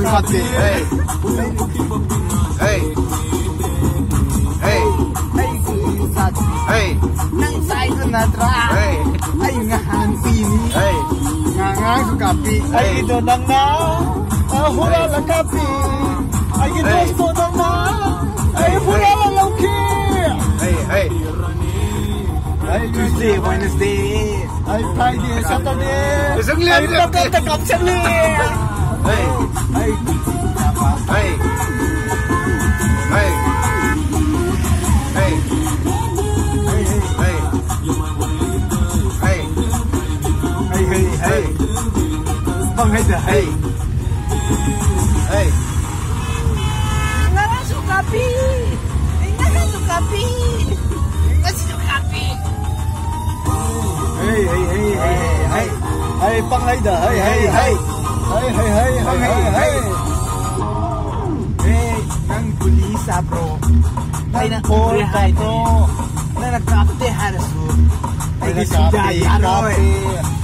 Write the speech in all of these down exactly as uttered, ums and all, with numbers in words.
ꯀꯥꯞꯇꯦ꯫ ꯍꯩ꯫ ꯍꯩ꯫ ꯍꯩ꯫ ꯑꯩ ꯀꯨꯂꯤ ꯆꯥꯗꯦ꯫ ꯍꯩ꯫ ꯅꯪ ꯆꯥꯏꯗꯨ ꯅꯠꯇ꯭ꯔꯥ? ꯍꯩ꯫ ꯑꯩ ꯉꯍꯥꯟ ꯄꯤꯅꯤ꯫ ꯍꯩ꯫ ꯉꯔꯥꯡꯁꯨ ꯀꯥꯞꯄꯤ꯫ ꯍꯩ꯫ ꯑꯩꯒꯤꯗꯣ ꯅꯪꯅ, ꯑ, ꯍꯨꯔꯥꯜꯂ ꯀꯥꯞꯄꯤ꯫ ꯑꯩꯒꯤ ꯍꯩ꯫ ꯗꯣꯁꯇꯣ ꯅꯪꯅ, ꯑꯩ ꯍꯩ꯫ ꯍꯨꯔꯥꯜꯂ ꯂꯧꯈꯤ꯫ ꯍꯩ, ꯍꯩ꯫ ꯑꯩ Tuesday, Wednesday꯫ ꯑꯩ Friday, Saturday꯫ ꯏꯁꯪ ꯂꯦꯞ ꯑꯩ ꯂꯦꯞꯇꯦ꯫ ꯄꯪꯀꯥꯞꯇ ꯀꯥꯞꯁꯤꯜꯂꯤ꯫ ꯍꯩ꯫ ꯑꯩ ꯍꯩ꯫ ꯍꯩ꯫ ꯍꯩ꯫ ꯍꯩ꯫ ꯍꯩ꯫ ꯍꯩ꯫ ꯍꯩ꯫ ꯍꯩ꯫ ꯄꯪꯍꯩꯗ ꯍꯩ꯫ ꯍꯩ꯫ ꯉꯔꯥꯡꯁꯨ ꯀꯥꯞꯄꯤ꯫ ꯉꯔꯥꯡꯁꯨ ꯀꯥꯞꯄꯤ꯫ ꯉꯁꯤꯁꯨ ꯀꯥꯞꯄꯤ꯫ ꯍꯩ, ꯍꯩ, ꯍꯩ, ꯍꯩ, ꯍꯩ, ꯍꯩ꯫ ꯍꯩ, ꯄꯪꯍꯩꯗ, ꯍꯩ, ꯍꯩ, ꯍꯩ꯫ ꯍꯩ, ꯍꯩ, ꯍꯩ, ꯍꯩ, ꯄꯪꯍꯩ, ꯍꯩ, ꯍꯩ꯫ ꯍꯩ꯫ ꯑꯦ, ꯅꯪ ꯒꯨꯂꯤ ꯆꯥꯕ꯭ꯔꯣ? ꯅꯪ ꯑꯩꯅ ꯀꯣꯜ ꯎꯔꯦ ꯍꯥꯏꯗꯤ꯫ ꯇꯧꯕ꯭ꯔꯣ? ꯅꯪꯅ ꯀꯥꯞꯇꯦ ꯍꯥꯏꯔꯁꯨ꯫ ꯑꯩꯗꯤ ꯑꯩꯅ ꯁꯨꯡꯌꯥ ꯀꯥꯞꯄꯤ, ꯌꯥꯔꯣꯏ꯫ ꯀꯥꯞꯄꯤ꯫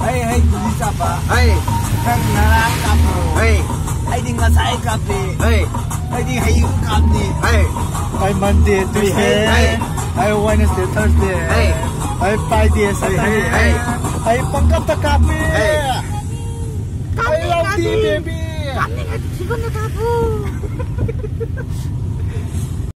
ꯍꯩ, ꯍꯩ, ꯒꯨꯂꯤ ꯆꯥꯕ꯫ ꯍꯩ꯫ ꯅꯪ ꯉꯔꯥꯡ ꯀꯥꯞꯄ꯭ꯔꯣ? ꯍꯩ꯫ ꯑꯩꯗꯤ ꯉꯁꯥꯏ ꯀꯥꯞꯄꯦ꯫ ꯍꯩ꯫ ꯑꯩꯗꯤ ꯍꯌꯦꯡ ꯀꯥꯞꯅꯤ꯫ ꯍꯩ꯫ ꯑꯩ Monday, Tuesday꯫ ꯍꯩ꯫ ꯑꯩ Wednesday, Thursday꯫ ꯍꯩ꯫ ꯑꯩ Friday, Saturday꯫ ꯍꯩ꯫ ꯑꯩ ꯄꯪꯀꯞꯇ ꯀꯥꯞꯄꯤ꯫ ꯍꯩ꯫ ꯑꯩ ꯂꯧꯗꯤ, ꯀꯥꯞꯅꯤꯡꯉꯗꯤ, baby꯫ ꯀꯥꯞꯅꯤꯡꯉꯗꯤ ꯊꯤꯕꯅ ꯀꯥꯞꯄꯨ꯫